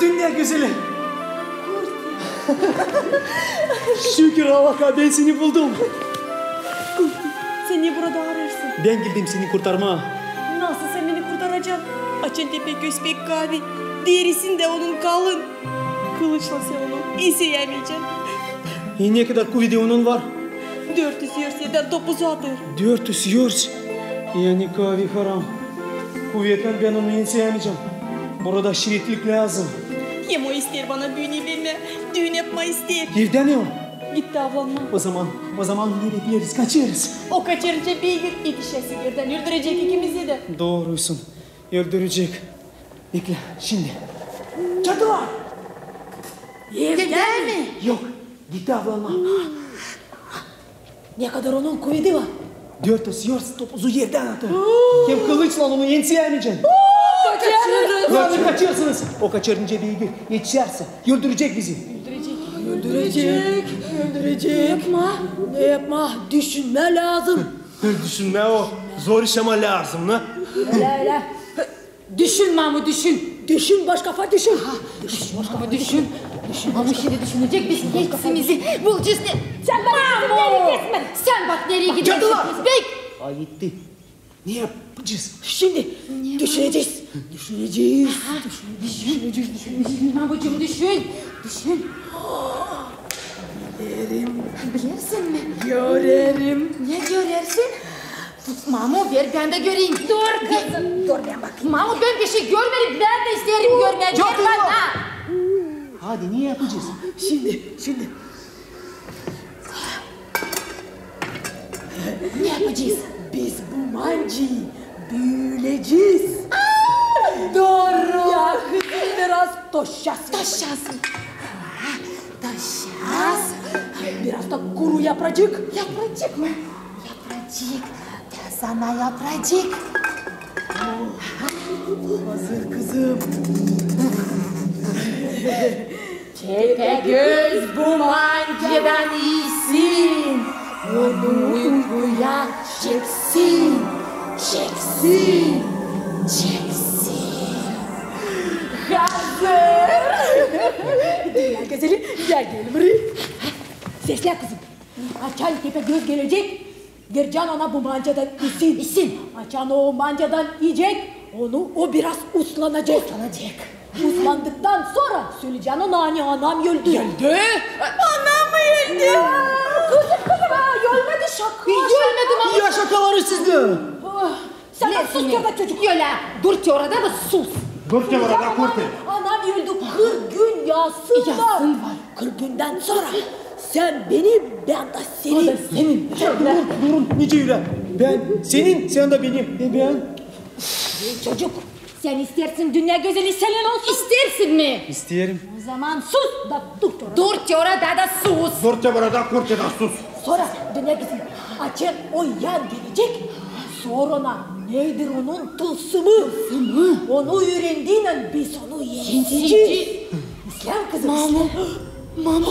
Dünnä gözeli. Şükür Allaha, bän seni buldum. Sän ne burada arêêrsın? Bän geldim seni kurtarmaa. Nasıl sän beni kurtaracan? Açan Tepegöz pek kaavi, derisin dä onun kalın. Kılıçlan sän onu enseyämeycän. E, ne kadar kuvedä onun var? Dört üz yörs erdän topuzu atêr. Dört üz yörs? Yani kaavi haram. Kuvetlän bän onu enseyämeycäm. Burada şiretlik lääzım. Hem o isteer bana büünü vermää, düün yapmaa isteer. Evdä mi o? Gitti avlanmaa. Ozaman, ozaman ne bekleeriz, kaçêrız. O kaçêrınca beygir etişäsi erdän öldürecek ikimizi dä. Doorusun, öldürecek. Bekle, şindi. Cadılar! Evdä mi? Yok, gitti avlanmaa. Ne kadar onun kuvedi var? Dört üz yörs topuzu erdän atêr. Hem kılıçlan onu enseyämeycän. Kaçêrız! Hadi kaçêrsınız. O kaçêrınca beygir etişärsä, öldürecek bizi. Öldürecek, öldürecek. Yapmaa, ne yapmaa? Düşünmää lääzım. Düşünmää o zor iş, ama lääzım, ne? Ölä, ölä. Düşün, mamu, düşün. Düşün, boş kafa, düşün. Düşün, mamu, düşün. Düşün, mamu, şindi düşünecek biz hepsimizi. Bulacez ne? Sän bak, mamu! Sän bak, nereyi gidersin? Cadılar! Bek! Ay, gitti. Ne yapacez? Şindi düşünecez. Düşünecez. Düşün, düşün, düşün, düşün, mamucuum, düşün. Düşün. Bilerim. Bilersin mi? Görerim. Ne görersin? Mamu, ver bän dä göreyim. Dur, kızım, dur, bän bakayım. Mamu, bän bir şey görmedim, bän dä isteerim görmää. Ver bana. Hadi, ne yapacez? Şindi, şindi. Ne yapacez? Biz bu mancıyı büülecez. Aa, dooru. Ya, kızım, biraz toşasın. Toşasın. Aa, toşasın. Biraz da kuru yapracık. Yapracık mı? Yapracık. Bän sana yapracık. Hazır, kızım. Tepegöz bu mancıdan iisin, onu uykuya çeksin, çeksin, çeksin. Hazır! Dünnä gözeli, gel, gel buraya. Seslä, kızım. Açan Tepegöz gelecek, verecän ona bu mancıdan iisin. İisin. Açan o mancıdan iiyecek, onu o biraz uslanacek. Uslanacek. Uslandıktan sora söleyecän ona, ani anam öldü. Öldü? Anam mı öldü? Kızım, kızım, ha, ölmedi, şaka. Ölmedi, mamu. Ya şakaları sizdä. Ah, sän dä sus, körpä çocuk. Ölä, dur te orada da sus. Dur te orada, kurte. Anam öldü, kırk gün yasın var. Yasın var. Kırk gündän sora sän benim, bän dä senin. O da senin. Ya, durun, durun, nicä ölä? Bän senin, sän dä benim. E, bän? Ey, çocuk, sän isteersin dünnä gözeli senin olsun? İsteersin mi? İsteerim. Ozaman sus da dur te orada. Dur te orada da sus. Dur te orada, kurte, da sus. Sora dünnä gözeli, açan o yan gelecek, sor ona, nedir onun tılsımı. Tılsımı? Onu üürendiynän biz onu ensecez. Ensecez. İslän, kızım, mamu, islän. Mamu,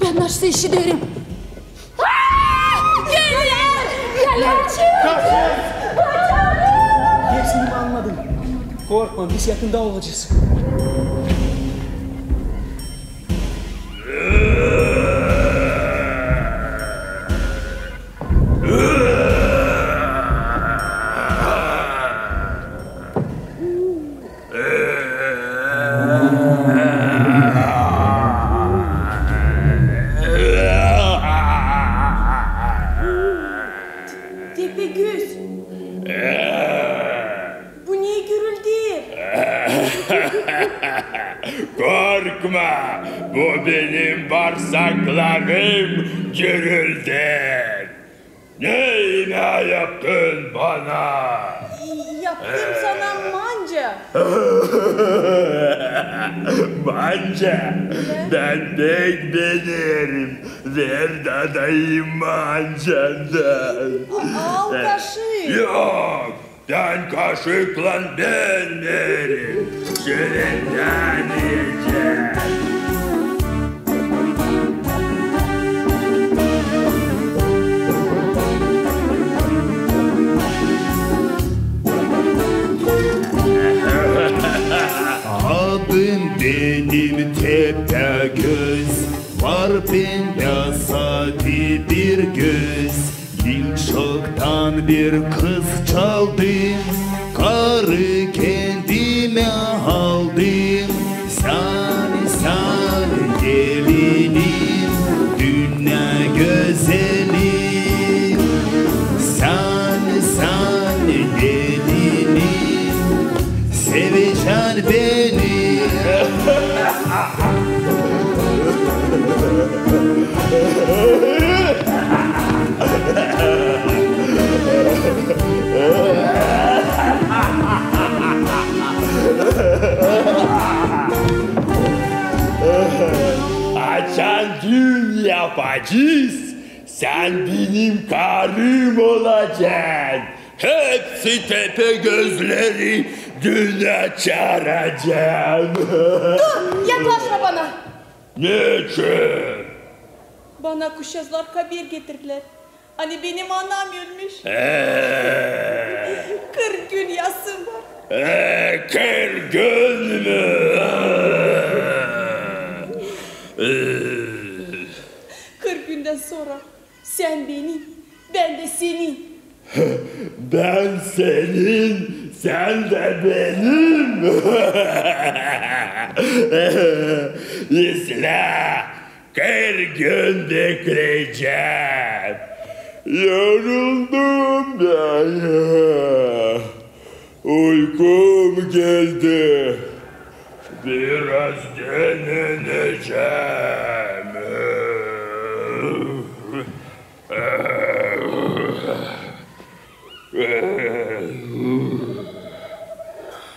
bän nasıl işiderim? Aa! Geler! Geler! Kaçın! Hepsini mi anladın? Korkma, biz yakında olacez. Tepegöz! Ayaklarım gürülder. Ne imää yaptın bana? Yaptım sana manca. Manca? Ya. Bän pek beenerim. Ver dadayım mancandan. Al kaşık. Yok. Sän kaşıklan, bän veerim. Sendän iyecäm. Adım benim Tepegöz, var bendä sade bir göz. Diil çoktan bir kız çaldım, karı kendimä aldım. Sän, sän gelinim, dünnä gözeli. Sän, sän gelinim, sevecän beni. Açan düün yapacez, sän benim karım olacan. Hepsi Tepegözleri dünnä çaaracan. Dur, yaklaşma bana. Neçin? Bana kuşazlar haber getirdilär, ani benim anam ölmüş. Ee? Kırk gün yasım var. Ee, kırk gün mü? Ee. Kırk gündän sora sän benim, bän dä senin. Bän senin, sän dä benim. İslää, kırk gün bekleyecäm. Yoruldum bän. Uykum geldi. Biraz dinnenecäm.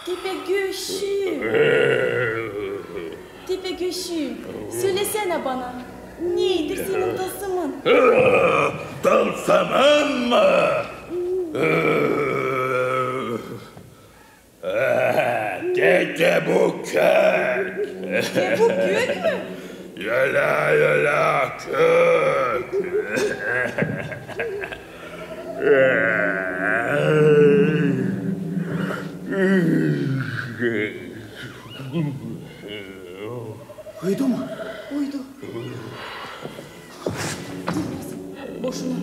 Tepegöşüm. Tepegöşüm, sölesenä bana, nedir senin tılsımın? Tılsımım mı? Ee, Tepegök. Tepegök mü? Ölä, ölä kök. Uyudu mu? Uyudu. Boşuna.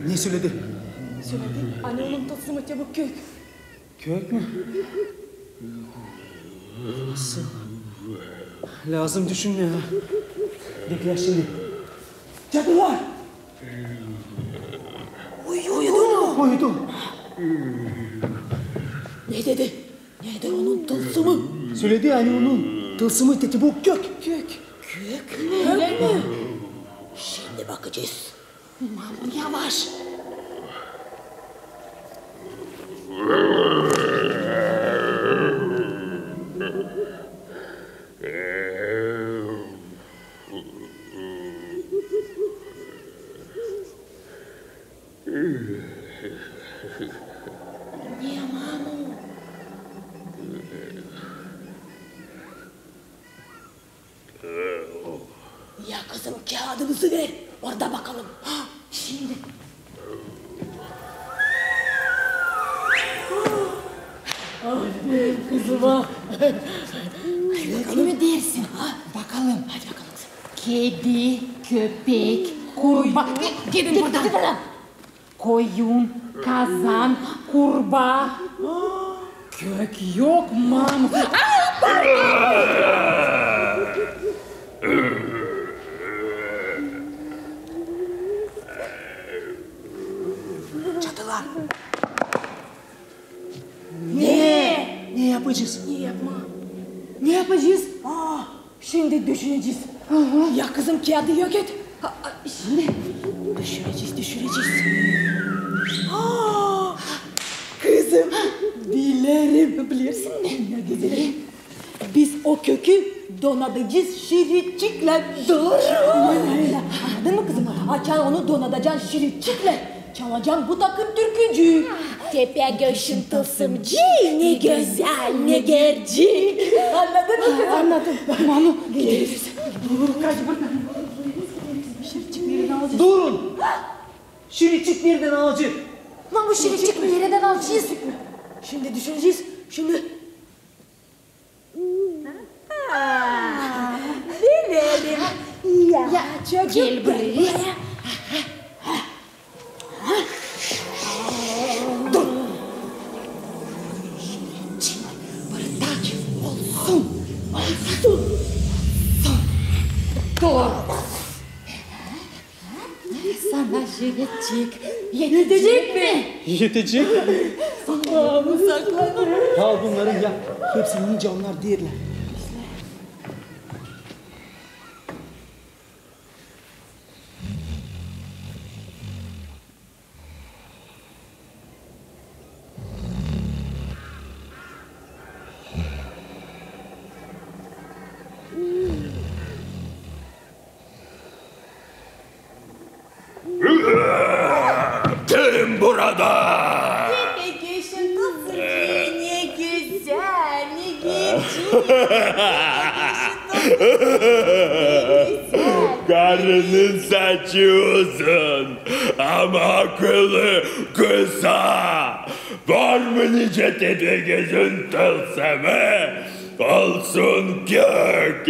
Ne söledi? Söledi, ani onun tılsımı te bu kök. Kök mü? Nasıl? Lääzım düşünmää. Beklä şindi. Cadılar! Uyudu mu? Uyudu. Ne dedi? Nedir onun tılsımı? Söledi, ani onun tılsımı te bu kök. Kök. Kök mü? Ölä mi? Şindi bakacez. Mamu, yavaş. Ne, mamu? Ya, kızım, kiyadımızı ver, orada bakalım. Ha, şindi. Aferin kızıma. Ay, bakalım. Kök mü dersin, ha? Bakalım. Hadi bakalım kızım. Kedi, köpek, kurbağa. Gidin buradan. Koyun, kazan, kurbaa. Kök yok, mamu. Cadılar. Ne? Ne yapacez? Ne yapma? Ne yapacez? Aa, şindi Düşürecez. Ya kızım, kiyaadı yok et. Ha, ha, şindi düşürecez, düşürecez. Aa, kızım, bilerim. Bilersin mi? Ne güzel. Biz o kökü donadacez şiriçiklän. Dooru. Aynen öyle. Annadın mı, kızım? Açan onu donadacan şiriçiklän, çalacan bu takım türkücüü. Tepegöşün tılsımcıı ne gözäl, ne gerçek. Annadın mı, kızım? Annadım. Tamam, gideriz. Durun. Şiriçik neredän alacez? Durun! Şiriçik neredän alacez? Lan bu şiriçik neredän alacez? Şindi düşünecez. Şindi. Aa, bilerim. Ya, çocuk, gel buraya. Dur. Bırdak olsun. Olsun. Dur. Sana şiriçik etecek mi? Etecek. Aa, bu saklanır. Al bunnarı ya. Hepsini yiyecäm, onnar deerlär. Kim burada? Tepegöşün tılsımcıı ne gözäl, ne gerçek. Tepegöşün tılsımcıı ne gözäl. Karının saçı uzun, ama akılı kısa. Var mı nicä Tepegözün tılsımı? Olsun kök.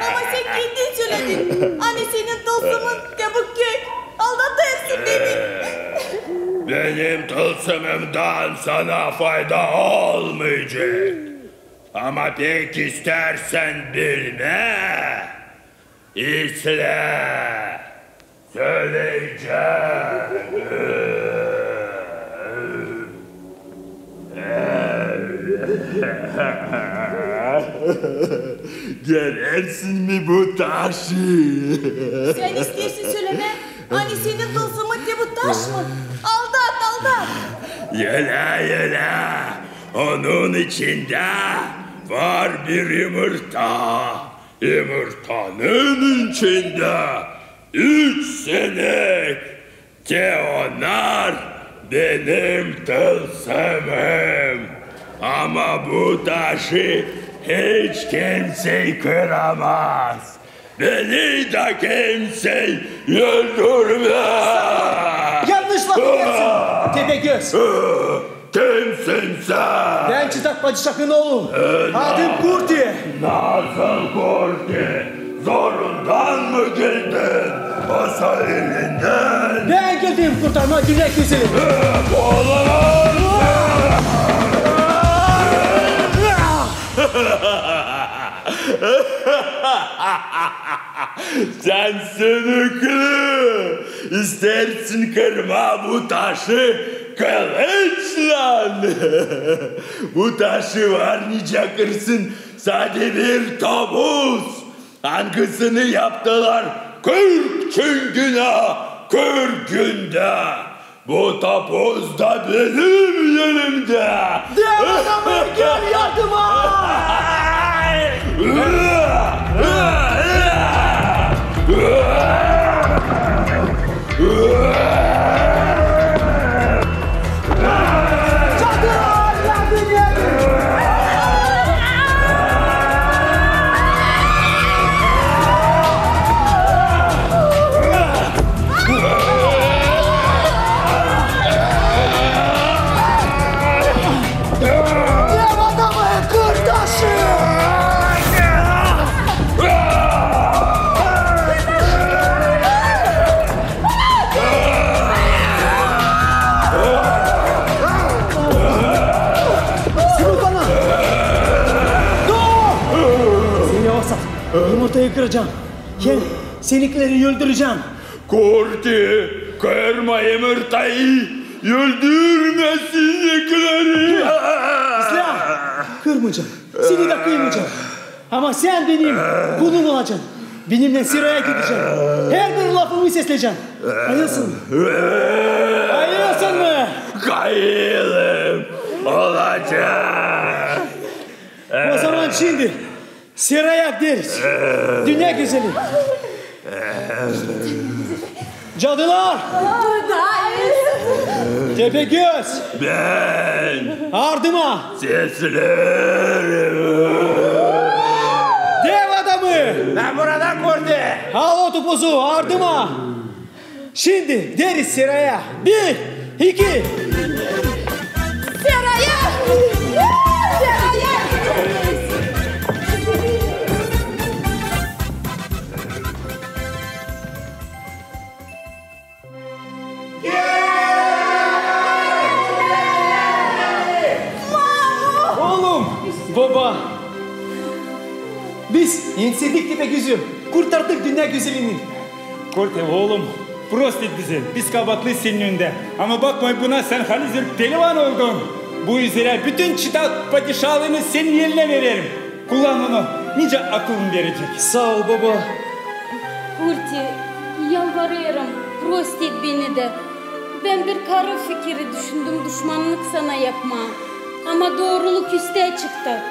Ama sän kendin söledin, ani senin tılsımın te bu kök. Aldatêrsın beni. Benim tılsımımdan sana fayda olmayacek. Ama pek isteersen bilmää, islää. Söleyecäm. Görersin mi bu taşı? Sän isteersin sölemää, ani senin tılsımın te bu taş mı? Aldat, aldat! Ölä, ölä. Onun içindä var bir yımırta. Yımırtanın içindä üç sinek, te onnar benim tılsımım. Ama bu taşı hiç kimsey kıramaz. Beni dä kimsey öldürmää. Yannış lafêrsin, Tepegöz. Kimsin sän? Bän çıtak padişahın oolu. Adım Kurti. Nasıl Kurti? Zorundan mı geldin? Osa elinden. Bän geldim kurtarmaa dünnä gözüni. Olamaz! Sän sönüklü! İsteersin kırmaa bu taşı kılıçlan! Bu taşı var nicä kırsın sade bir topuz, angısını yaptılar kırk çüngünä kırk gündä. Bu topuz da benim elimdä. Dev adamım, gel yardıma! Dev adamım, kır taşı! Seni osa yımırtayı kıracam. Hem senikileri öldürecäm. Kurti, kırma yımırtayı, öldürmä senikileri. İslää, kırmayacam. Seni dä kırmayacam. Ama sän benim kulum olacaan. Benimnän seraya gidecän. Herbir lafımı seslecän. Ayılsın mı? Ayılsın mı? Ayılım olacak. O zaman şindi seraya gideriz. Dünnä gözeli. Cadılar! Tepegöz! Bän! Ardıma! Seslerim! Dev adamı! Bän burada, Kurti! Al o topuzu, ardıma! Şindi gideriz seraya. Bir, iki. Seraya! Seraya! Oolum, boba! Biz enseydik Tepegözü, kurtardık dünnä gözelini. Kurti, oolum, prost et bizä, biz kabaatlıyız senin önündä. Ama bakmayın buna, sän halizdän pelivan oldun. Bu üzerä bütün çita padişalıını senin elinä vererim. Kullan onu, nicä akılın verecek. Saa ol, boba. Kurti, yalvarêrım, prost et beni dä. Bän bir karı fikiri düşündüm duşmannık sana yapmaa. Ama dooruluk üstää çıktı.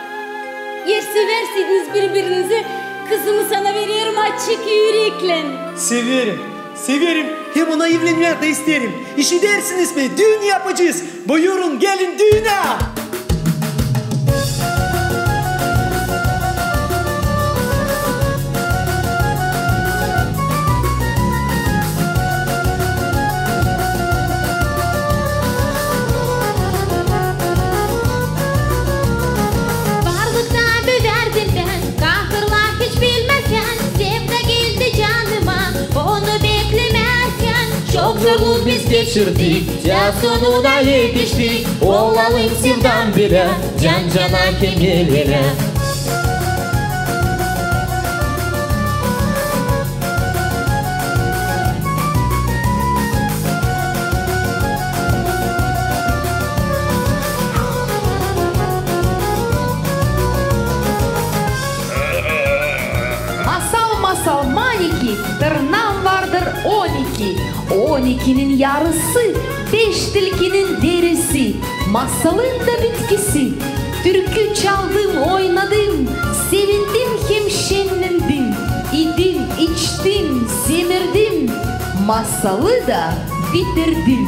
Eer severseydiniz biri-birinizi, kızımı sana vererim açık üreklän. Severim, severim, hem ona evlenmää dä isteerim. İşidersiniz mi? Düün yapacez. Buyurun, gelin düünä! Varlıkta büüdärdim bän, kahırlaa hiç bilmärkän, sevda geldi canıma, onu beklemärkän. Çok zorluk biz geçirdik, ya sonuna etiştik, olalım sevdam bilä, can-cana hem el-elä. Masal, masal, maniki, tırnam vardır on iki. On ikinin yarısı, beş tilkinin derisi. Masalın da bitkisi. Türkü çaldım, oynadım, sevindim hem şennendim. İdim, içtim, semirdim, masalı da bitirdim.